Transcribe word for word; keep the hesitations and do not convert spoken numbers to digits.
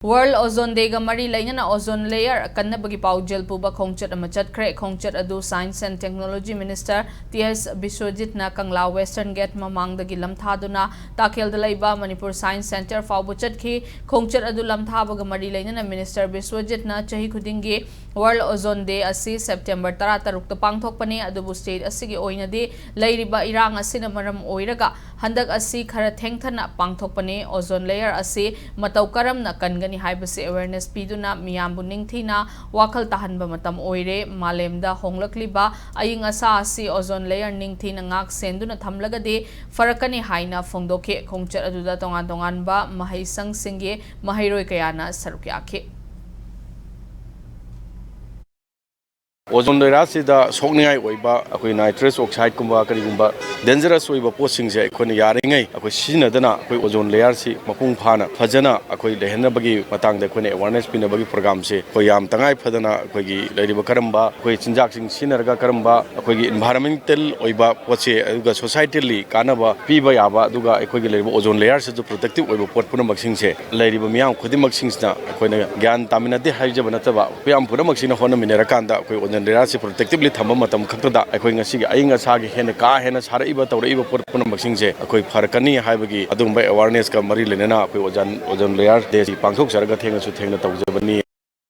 World Ozone Day ꯒ ꯃꯔꯤ ꯂꯩꯅꯅ ozone layer ꯑꯀꯟꯅꯕꯒꯤ ꯄꯥꯎꯖꯦꯜ ꯄꯨꯕ ꯈꯣꯡꯆꯠ ꯑꯃ ꯆꯠꯈ꯭ꯔꯦ꯫ ꯈꯣꯡꯆꯠ ꯑꯗꯨ Science and Technology Minister T S ꯕꯤꯁ꯭ꯋꯖꯤꯠꯅ ꯀꯪꯂꯥ Western Gate ꯃꯃꯥꯡꯗꯒꯤ ꯂꯝꯊꯥꯗꯨꯅ ꯇꯥꯈꯦꯜꯗ ꯂꯩꯕ ꯃꯅꯤꯄꯨꯔ Science Centre ꯐꯥꯎꯕ ꯆꯠꯈꯤ꯫ ꯈꯣꯡꯆꯠ ꯑꯗꯨ ꯂꯝꯊꯥꯕꯒ ꯃꯔꯤ ꯂꯩꯅꯅ Minister ꯕꯤꯁ꯭ꯋꯖꯤꯠꯅ ꯆꯍꯤ ꯈꯨꯗꯤꯡꯒꯤ World Ozone Day ꯑꯁꯤ September ꯇꯔꯥꯇꯔꯨꯛꯇ ꯄꯥꯡꯊꯣꯛꯄꯅꯤ, ꯑꯗꯨꯕꯨ state ꯑꯁꯤꯒꯤ ꯑꯣꯏꯅꯗꯤ ꯂꯩꯔꯤꯕ ꯏꯔꯥꯡ ꯑꯁꯤꯅ ꯃꯔꯝ ꯑꯣꯏꯔꯒ ꯍꯟꯗꯛ ꯑꯁꯤ ꯈꯔ ꯊꯦꯡꯊꯅ ꯄꯥꯡꯊꯣꯛꯄꯅꯤ꯫ Ozone layer ꯑꯁꯤ ꯃꯇꯧ ꯀꯔꯝꯅ ꯀꯟꯒꯅꯤ ꯍꯥꯏꯕꯁꯤ awareness ꯄꯤꯗꯨꯅ ꯃꯤꯌꯥꯝꯕꯨ ꯅꯤꯡꯊꯤꯅ ꯋꯥꯈꯜ ꯇꯥꯍꯟꯕ ꯃꯇꯝ ꯑꯣꯏꯔꯦ꯫ ꯃꯥꯂꯦꯝꯗ ꯍꯣꯡꯂꯛꯂꯤꯕ ꯑꯏꯪ ꯑꯁꯥ ꯑꯁꯤ ozone layer ꯅꯤꯡꯊꯤꯅ ꯉꯥꯛ ꯁꯦꯟꯗꯨꯅ ꯊꯝꯂꯒꯗꯤ ꯐꯔꯛꯀꯅꯤ ꯍꯥꯏꯅ ꯐꯣꯡꯗꯣꯛꯈꯤ꯫ ꯈꯣꯡꯆꯠ ꯑꯗꯨꯗ ꯇꯣꯉꯥꯟ ꯇꯣꯉꯥꯟꯕ ꯃꯍꯩꯁꯪꯁꯤꯡꯒꯤ ꯃꯍꯩꯔꯣꯏ ꯀꯌꯥꯅ ꯁꯔꯨꯛ ꯌꯥꯈꯤ꯫ Ozone layer ꯁꯤꯗ ꯁꯣꯛꯅꯤꯡꯉꯥꯏ ꯑꯣꯏꯕ ꯑꯩꯈꯣꯏ nitrous oxide ꯀꯨꯝꯕ ꯀꯔꯤꯒꯨꯝꯕ dangerous ꯑꯣꯏꯕ ꯄꯣꯠꯁꯤꯡꯁꯦ ꯑꯩꯈꯣꯏꯅ ꯌꯥꯔꯤꯉꯩ ꯑꯩꯈꯣꯏ ꯁꯤꯖꯤꯟꯅꯗꯅ ꯑꯩꯈꯣꯏ ozone layer ꯁꯤ ꯃꯄꯨꯡ ꯐꯥꯅ ꯐꯖꯅ ꯑꯩꯈꯣꯏ ꯂꯩꯍꯟꯅꯕꯒꯤ ꯃꯇꯥꯡꯗ ꯑꯩꯈꯣꯏꯅ awareness ꯄꯤꯅꯕꯒꯤ program ꯁꯦ ꯑꯩꯈꯣꯏ ꯌꯥꯝ ꯇꯉꯥꯏ ꯐꯗꯅ ꯑꯩꯈꯣꯏꯒꯤ ꯂꯩꯔꯤꯕ ꯀꯔꯝꯕ ꯑꯩꯈꯣꯏ ꯆꯤꯟꯖꯥꯛꯁꯤꯡ ꯁꯤꯖꯤꯟꯅꯔꯒ ꯀꯔꯝꯕ ꯑꯩꯈꯣꯏꯒꯤ environmental ꯑꯣꯏꯕ ꯄꯣꯠꯁꯦ ꯑꯗꯨꯒ society ꯂꯤ ꯀꯥꯟꯅꯕ ꯄꯤꯕ ꯌꯥꯕ, ꯑꯗꯨꯒ ꯑꯩꯈꯣꯏꯒꯤ ꯂꯩꯔꯤꯕ ozone layer ꯁꯤꯁꯨ protective ꯑꯣꯏꯕ ꯄꯣꯠ ꯄꯨꯝꯅꯃꯛꯁꯤꯡꯁꯦ ꯂꯩꯔꯤꯕ ꯃꯤꯌꯥꯝ ꯈꯨꯗꯤꯡꯃꯛꯁꯤꯡꯁꯤꯅ ꯑꯩꯈꯣꯏꯅ ꯒ꯭ꯌꯥꯟ ꯇꯥꯃꯤꯟꯅꯗꯦ ꯍꯥꯏꯖꯕ ꯅꯠꯇꯕ, ꯃꯤꯌꯥꯝ ꯄꯨꯝꯅꯃꯛꯁꯤꯅ ꯍꯣꯠꯅꯃꯤꯟꯅꯔꯀꯥꯟꯗ ꯑꯩꯈꯣꯏ ozone layer ꯁꯤ protectively ꯊꯝꯕ ꯃꯇꯝ ꯈꯛꯇꯗ ꯑꯩꯈꯣꯏ ꯉꯁꯤꯒꯤ ꯑꯏꯪ ꯑꯁꯥꯒꯤ ꯍꯦꯟꯅ ꯀꯥ ꯍꯦꯟꯅ ꯁꯥꯔꯛꯏꯕ ꯇꯧꯔꯛꯏꯕ ꯄꯣꯠ ꯄꯨꯝꯅꯃꯛꯁꯤꯡꯁꯦ ꯑꯩꯈꯣꯏ ꯐꯔꯛꯀꯅꯤ ꯍꯥꯏꯕꯒꯤ ꯑꯗꯨꯒꯨꯝꯕ awareness ꯀ ꯃꯔꯤ ꯂꯩꯅꯅ ꯑꯩꯈꯣꯏ ozone, ozone layer day ꯁꯤ ꯄꯥꯡꯊꯣꯛꯆꯔꯒ ꯊꯦꯡꯅꯁꯨ ꯊꯦꯡꯅ ꯇꯧꯖꯕꯅꯤ꯫